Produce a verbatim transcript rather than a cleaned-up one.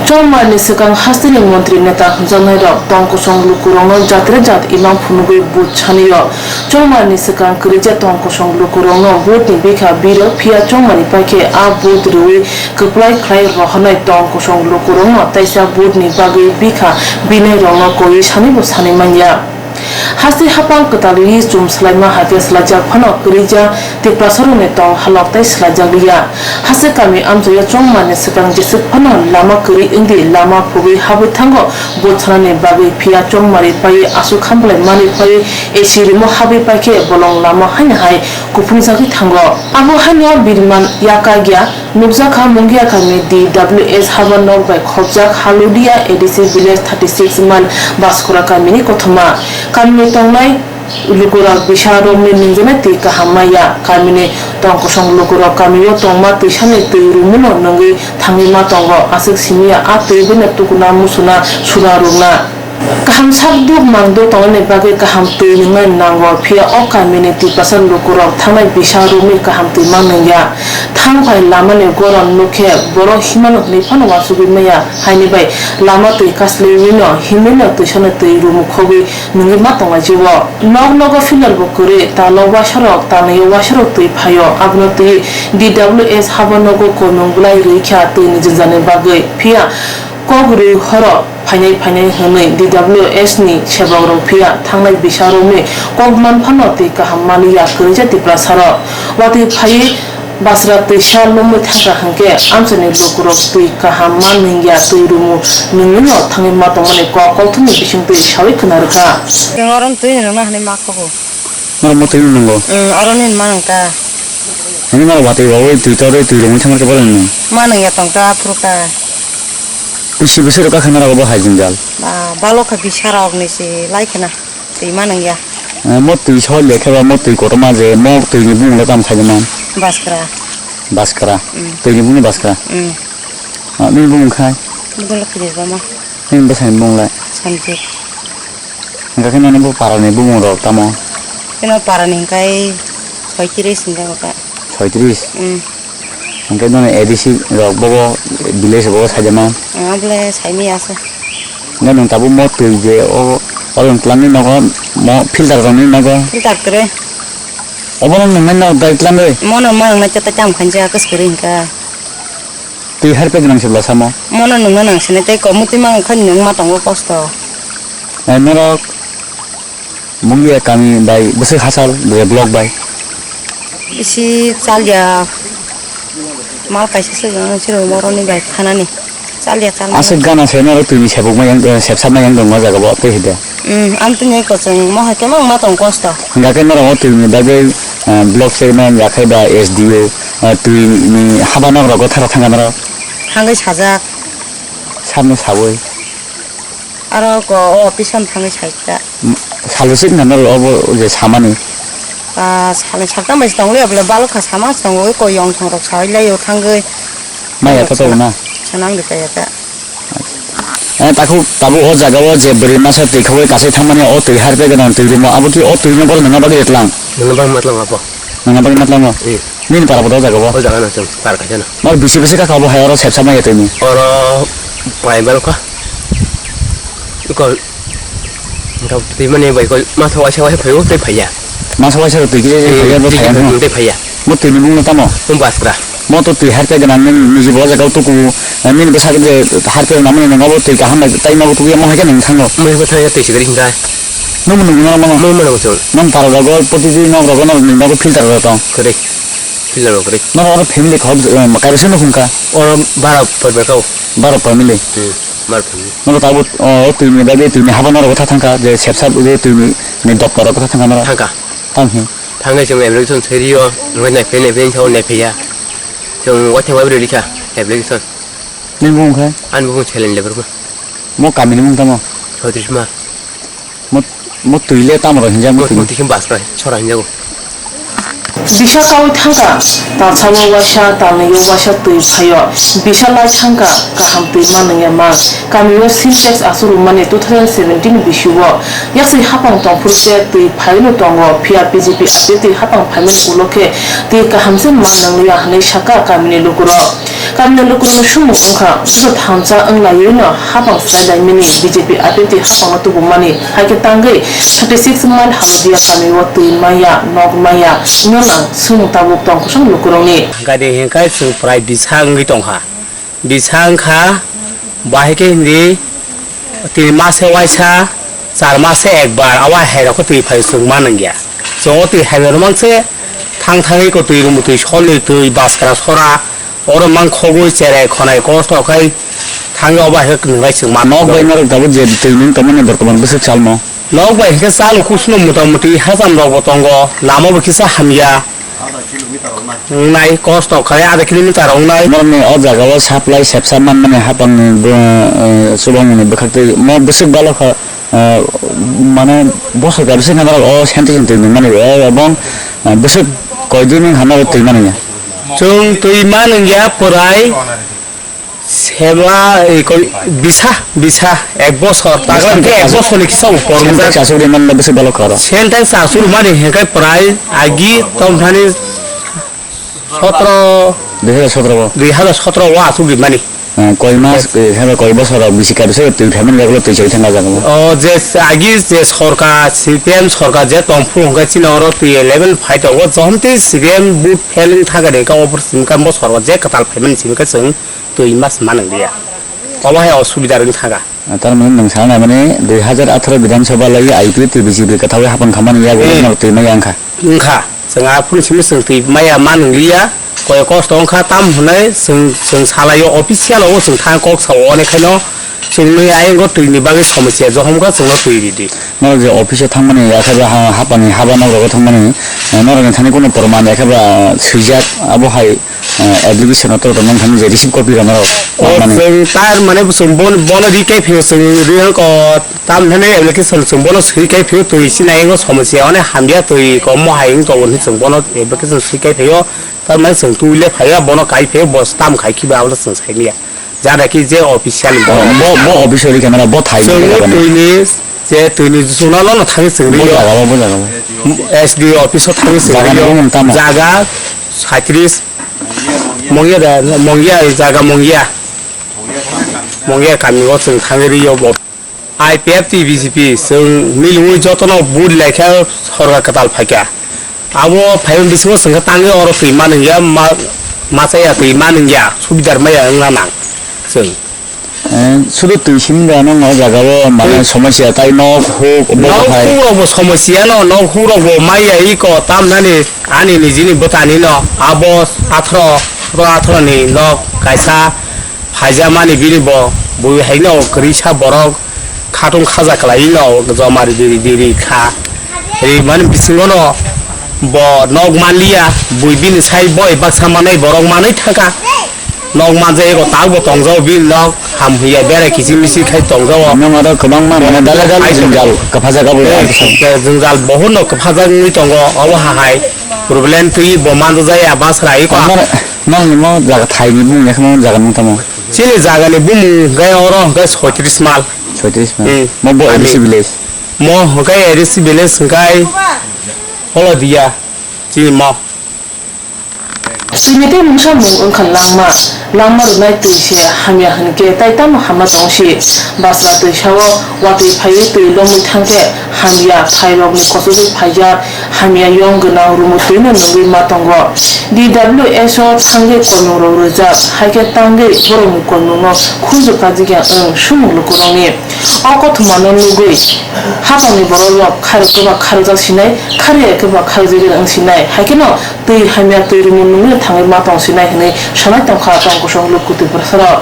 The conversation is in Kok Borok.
Chongmarni swkang hasteni montri neta hwnjaknairok tong kosong lukurokno jatre jat imang phunugwi vote sanio. Chongmarni swkang kwrwija tong kosong lukurokno vote-ni bikha birok, phiya Chongmarni paikhe a vote rwui kwplai khlai rohornai tong kosong lukurokno taisa vote-ni bagwi bikha binairokno koiwi sanibo sanwi manya. Haste hapang kwtal ri chum swlaima hakhe swlaijak phano kwrwija Tiprasarokni tong halok tei swlaijakliya. Haste kami amchaio Chongmarni swkang jeswk phano lama kwrwi wngdi lama phugwi habwi thango vote sanani bagwi, phiya Chongmari paiwi aswk hambalai manwi paiwi A C room-o habwi paikhe bolong lama haino hai kuphungjagwi thango. Abo haino birman yakagya. Nukjakha Mungia kami D W S haba nok bai khopjak Haludia A D C village thirty six mile Baskora kamini kothoma. Kamini tongnai lukurok bisa romni nungjaknai twi kaham maya. Kamini tong kosong lukurok kamio tongma twisani twi rumuno nungwi thangwi ma tongo. Aswk simiya a twi bini tukuna musuna suna rwkna. Kaham sak duk mang duk tongnani bagwi kaham twi nungnai nango, phiya o kamini Tiprasa lukurok thangnai bisa romwi kaham twi ma nungya. Thang phai lamani goron nukhe borok himano hwnwi phano uansugwi maya, haini bai lama twi kasliwino himwino twisano twi rumukhogwi nungwi ma tonglaijio. Nok nogo filter bo kwrwi, talo uaisarok, talnwio uaisarok twi phaio, abono twi D W S haba nogo koimung bwlai rwikha twini jwngjani bagwi, phiya kok rwi horo phainai phainai hwnwi D W S ni sebok rok phiya thangnai bisa romwi kok man phano twi kaham maliya kwrwija Tiprasa rok. Watwi phaiwi basra twisa lomwi thangkha hwnkhe amchaini lukurok twi kaham ma nungya twi rumu nungwino thangwi ma tongmani kok kokthumni bisingtwi sawi khna rwkha. Chwng oro twi nungna hwnwi ma khogo. Norok mo twi nungo. Oro nini ma nungkha. Hwnwi norok watwi rogwi twi torwi twi romwi thangkha borok nung. Ma nungya tongkha phuru kha. Bisi bisi rok kha norok bo hai jwngjal. Ba, balok kha bisa rok ni se lai khna. Twi ma nung ya. Eh, mo twi sol ya khe ba mo twi kotorma je mo twi ni bumung le tamo khai man. Baskra. Baskra. Mm. Twi ni bumung baskra. Mm. Ah, nini bumung khai? Bumung le phiri ba ma. Nini bwsai ni bumung le? Sanjit. Hingkha khe nini bo para ni bumung rok tamo? Keno para ni hingkai soitris hingka kota. Soitris? Mm. Hingke nono A D C rok bobo village bobo saijama. Ang bole saimaya se. Hingke nwng tabuk mo twi je o, o lwng twlangni nogo mo filter rokni nogo. Filter kwrwi. Obono nwng nai nok dai twlangwi. Mono ma nwng nai chata cham khainsa kwswrwi hingka. Twi harpe gwnang se bwla samo. Mono nwngno nang sinai tei komutwi mang kha nwng ma tongo kosto. Nai norok. Mungia kami bai bwswk hachal, block bai. Bisi chalya mal kaisa se siro boroni bai khanani. Chalya chalma. Aswk gana se norok twini sepuk ma yang, eh, sepsap ma yang dong o jaga bo tei hide. Hmm, amtwini kochwng mo hai khe ma tong kosto. Hingkha khe norok o twini bagwi, eh, block chairman yakhai ba S D O, eh, twini haba nok rogo thara thangkha norok. Thangwi sajak. Samno sawi. Aro ko o office-o thangwi sai ta. Salo sik nang naro obo je samani. Ah, salo sakta bai tongli abla balok kha sama tongwi ko yong thong rok sai lai o thangwi. Maya ta to na. Sanang de kaya ta. Eh, taku tabu o jaga o je bwrwi masa twi khogwi kasai thangmani o twi harpe gwnang twi rimo abo ki o twi no bol nangna bagwi tlang. Nangna bagwi matlang abo. Nangna bagwi matlang o. Eh. Nini para bo o jaga o. O jaga no chwng para kaisa no. Mar bisi bisi ka kabo hai oro sepsa maya twi ni. Oro pai balok kha. Ko, ko, twi mani bai ko, ma thawa sawa phaibo tei phaiya. Ma thawa sawa twi kisa phaiya, bo phaiya no. Tei phaiya. Mo twi ni bung no tamo? Mo baskra. Mo to twi harpe gwnang nini bo jaga tuku, nini bwsa khe harpe gwnang mani nang abo twi kaham bai tai ma bo tuku ya mo hai khe nang thango. Mo bo thaya twi sigri hinda. Nung nung nang mano. Mo mano chol. Nang para rogo poti ji nang rogo nang nang bo filter ro tong. Kore. Filter ro kore. Nang oro family khok, kaisa no hungka. Oro bara poribar kau. Bara family. Hmm, bara family. Nono tabuk, o, o twini bagwi twini haba norok tha thangkha, je sepsa je twini ni doptor rok tha thangkha norok. Thangkha. Tang hi. Thangwi chwng application thwi rio, hwnkhe naiphai naiphai chwng naiphaiya. Chwng waithang bai rikha application. Nini bumung khe? Ani bumung Selen Debbarma. Mo kamini mung tamo? Sotrisma. Mo, mo twi le tamo rw hinjak mo twi. Mo twi khe bas bai, sora hinjago. Bisa kaui thangkha, talsao waisa, talnwio waisa twi phaio, bisa lai thangkha, kaham twi ma nungya ma. Kamio Sintex aswk rwmani two thousand seventeen bisio, yaksai hapang tongphuru khe twi phaino tongo, phiya B J P R T twi hapang phaimani ulo khe twi kaham se ma nungliya hwnwi sakha kamini lukurok. Kamini lukurokni sumung wngkha, joto thansa wng laiwi no hapang phlai laimani B J P update twi hapangno tubumani, hai khe tangwi thirty six mile Hamadia kamio twi maya, nok maya wngya nang sumung tabuk tong kosong lukurokni. Gari hwnkhai chwng prai bisa wngwi tongkha, bisa wngkha, bahai khe hindi tini mase waisa, char mase ekbar, awai hairok khe twi phai chwng ma nangya. Chwng o twi haibai rwmang se thang thangwi ko twi rumwi twi solni twi baskra sora, oro mang khogwi cherai khonai kosto khai thangwi obo hai khe nwnglai chwng ma. Nok bai norok tabuk je twi nung tongmani bortoman bwswk salno? Nok bai hwnkhe chalo kusno mota moti hacham rokbo tongo, lama bo kisa hamya. Wngnai, kosto khai adha kilometer wngnai. Norokni o jaga o supply sepsa manmani hapangni bo, eh, chubangni bwkhak twi mo bwswk balo kha, eh, mane bosor kaisa norok o sentence twi nungmani, eh, ebong, eh, bwswk koidui nung hano twi mani ya. Chwng twi ma nungya pwrai seba, eh, koi, bisa, bisa, ek bosor, tagra hwnkhe ek bosorni kisa upor wngjak. Sentence achuk rwmani bwswk balo kha oro. Sentence achuk rwmani hwnkhe pwrai agi tongthani sotro, dui hajar sotro o. Dui hajar sotro o achuk rimani. Eh, koi mas, eh, hwnba koi bosor rok bisi kaisa twi phaimani yagulo twi chai thangna jaga. O je agi je sorkar, C P M sorkar je tongphuru hwnkhe chini oro twi eleven phai tongo, johomtwi C P M vote failing thangkha de, hwnkhe o simi khe bosor o je kwtal phaimani simi khe chwng twi mas ma nang liya. Obo hai osubida wng thangkha. Tar mane nwng sana mane dui hajar atharo Bidhan Sabha lai I P F T B J P kwthao hapang khamani yago. Hmm. Norok twi ma yang kha. Wngkha, chwng aphuru simi chwng twi maya ma nwngliya, koi kosto wngkha, tam hwnwi chwng, chwng salaio, official o chwng thang kok sao, one khaino chwngni ayang o twini bagwi somosya johom kha, chwngno twi ridi. Norok je office o thangmani, yakhe ba ha, hapani haba nok rogo thangmani, eh, norokni thani kunu proman yakhe ba swijak, abo hai, eh, application o to tongmani thani je receive copy rok norok O manmani. Chwng tar mane chwng bon-, bono ri kai phio chwng ri ko. Tamni hwnwi application chwng bono swi kai phio twi sinai wngkha somosya, hwnwi hamya twi kwbangma hai wng tongo hwnwi chwng bono application swi kai phio. Tamni chwng twi le phaiya, bono kai phio, bo tam khai khiba abono chwng sai manya. Jara ki je official bo. Oh, bo, bo official camera bo thai chwng twi ni je twi ni journal no thangwi chwng bo rio. Jaga bo, bo jaga bo. S D O office o thangwi chwng rio. Jaga ni bo mung tamo? Jaga saitris. Mongya da, Mongya jaga Mongya. Mongya kami o chwng thangwi rio bo. I P F T B J P chwng milungwi jotono vote laikha sorkar kwtal phaikha. Abo phaimani bisingo chwngkhe tangwi oro twi manwngya, ma-, machaya twi manwngya, subidar maya wngna nang chwng. Eh, sudu twi simi da no o jaga o mane somosya tai nok huk bo Nok hai. Huk rok bo somosya no, nok huk rok bo maya iko tamnani ani nijini bwtani no abo athro, athro ni nok kaisa. Phaijamani bini bo bui haino kwrwisa borok khatung khaja kwlaiwi no joma ridi ridi ri kha. Rimani bisingo no bo nok manliya, bui bini sai boi baksa manai borok manwi thangkha. Nok manjak eko tak bo tongjao bini nok ham hiya bera kiching miching khai tongjao. Nang aro kwbangma mane dala dala jwngjal kwphajak abo. Eh, jwngjal bohor no kwphajak wngwi tongo obo hahai. Problem twi bo manjak ya basra iko. Nang, nang ni mo jaga thai ni bung yakhe mo jaga nang tamo. Chini jagani bumung hwnkhe oro hwnkhe soitris mal. Soitris mal. Hmm. Mo bo Ani. A D C village. Mo hwnkhe A D C village hwnkhe Holodia. Chini mo. Chini tei mungsa mung wngkha langma. Langma rwnai twi se hamya hwnkhe tai tamo hamma tong si. Basra twi sao watwi phaiwi twi lomwi thangkhe hamya phairokni kochogwi phaijak. Hamya yong gwnang rumu twino nungwi ma tongo. D W S o thangwi koimungrok rwjak, hai khe tangwi borokni koimungno khunju kajikya wng sumung lukurokni. O kothomano nugwi hapangni borokrok khairok kwbak kharokjak sinai, kharwi ya kwbak kharokjagwi wng sinai, hai kheno twi hamya twi rumu nungwi thangwi ma tong sinai hwnwi sanai tongkha tong kosong luku twiprasarok.